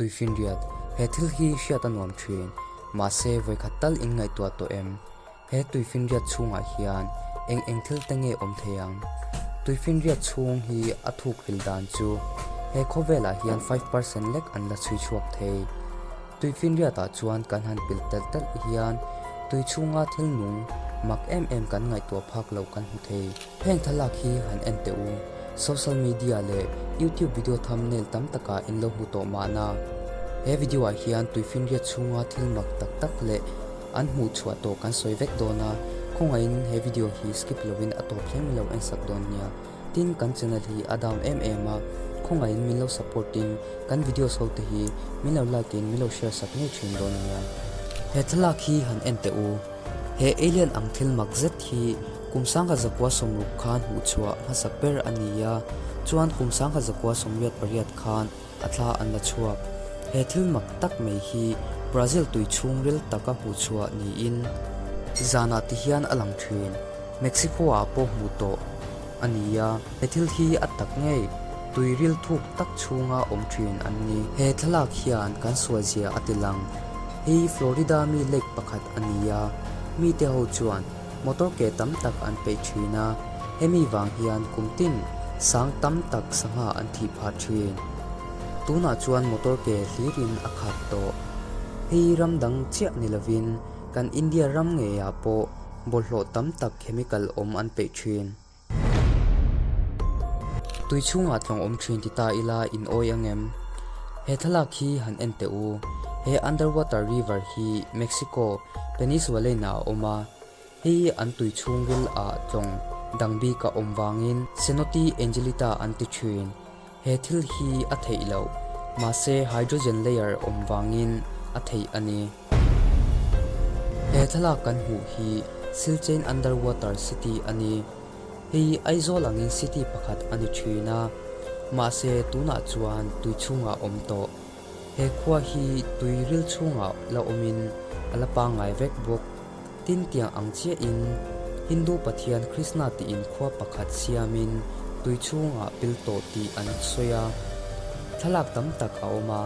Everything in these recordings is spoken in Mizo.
Tuifinriat, he thil hi hriat a nuam thin. Mahse, vawikhat tal in ngaihtuah tawh em? He tuifinriat chhungah hian eng eng thil te nge awm thei ang? Tuifinriat chhung hi a thuk ril dan chu he khawvelah hian 5% lek an la chhui chhuak thei. Tuifinriatah chuan kan han pil telh telh hian tui chhunga thil nung mak em em kan ngaihtuah phak loh kan hmu thei. Heng thlalak hi han en teh u, social media leh YouTube video thumbnail tam takah in lo hmu tawh mahna. He video ah hian tuifinriat chhunga thil mak tak tak leh an hmuh chhuah tawh kan sawi vek dawn a, khawngaihin he video hi skip lovin a tawp thleng lo en sak dawn nia. Tin kan channel hi a down em em a, khawngaihin min lo support in kan videos ho te hi min lo like in min lo share sak ngei thin dawn nia. He thlalak hi han en teh u. He alien ang thil mak zet hi kum sangha zakua sawmruk khan hmuhchhuah hmasak ber a ni a, chuan kum sangha zakua 88 khan a thla an la chhuak. He thil mak tak mai hi Brazil tui chhungril taka hmuhchhuah niin zanah ti hian a lang thin. Mexico-ah pawh hmuh tawh a ni a, he thil hi a tak ngei tui ril thuk tak chhunga awm thin an ni. He thlalak hian kan sual zia a ti lang. Hei Florida mi lake pakhat a ni a, mite ho chuan motor ke tam tak an peih thin a, hemi vang hian kum tin sang tam tak sangha an thih phah thin. Tunah chuan motor ke hlirin a khat tawh. Hei ram dang chiah ni lovin kan India ram ngeiah pawh bawlhhlawh tam tak chemical awm an peih thin. Tui chhungah tlawng awm thin ti ta ila in awi ang em? He thlalak hi han en teh u. He underwater river hi Mexico Peninsula-in ah a awm a. Hei an tui chhungril ah tlawng dang bik a awm vangin Cenote Angelita an ti thin. He thil hi a theih loh, mahse hydrogen layer awm vangin a theih a ni. He thlalak kan hmuh hi Silchain Underwater City a ni. Hei Aizawl angin city pakhat a ni thin a, mahse tunah chuan tui chhungah awm tawh. He khua hi tui ril chhungah la awmin a la pangngai vek bawk. Tin tiang ang chiahin Hindu pathian Krishna tiin khua pakhat siamin tui chhungah pil tawh tih an sawi a, thlalak tam tak a awm a,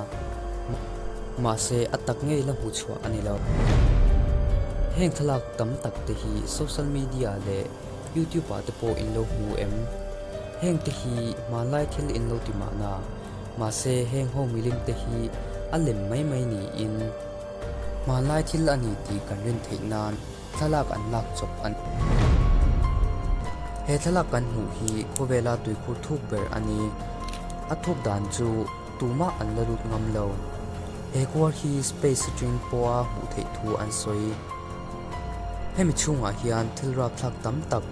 mahse a tak ngei la hmu chhuah a ni lo. Heng thlalak tam tak te hi social media leh YouTube ah te pawh in lo hmu em? Heng te hi hmanlai thil in lo ti mahna, mahse heng ho milim te hi a lem mai mai niin, Hmanlai thil a ni tih kan rin theih nan thlalak an lak chawp a ni. He thlalak kan hmuh hi khawvela tuikhur thuk ber a ni. A thuk dan chu tumah an la lut ngam lo. He kuar hi space atang pawha hmuh theih thu an sawi. Hemi chhungah hian thil rapthlak tam tak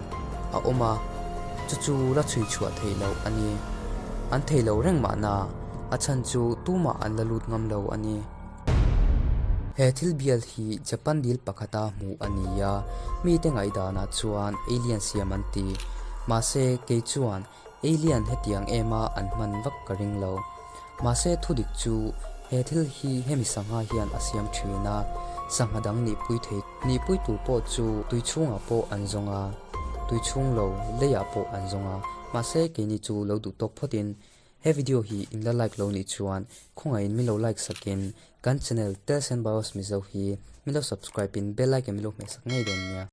a awm a, chu chu la chhui chhuah theih loh a ni. An thei lo reng mahna, a chhan chu tumah an la lut ngam lo a ni. He thil bial hi Japan dil pakhata hmuh a ni a, mite ngaihdanah chuan alien siam an ti. Mahse, kei chuan alien hetiang ema an hman vak ka ring lo. Mahse, thudik chu he thil hi hemi sangha hian a siam thin a, sangha dang nihpui thei nihpui tur pawh chu tui chhungah pawh an zawng a, tui chhung lo leiah pawh an zawng a. Mahse, keini chu lo duh tawk phawtin He video hi in la like lo nih chuan khawngaihin min lo like sakin kan channel Tales and Bios Mizo hi min lo subscribe in bell icon min lo hmeh sak ngei dawn nia.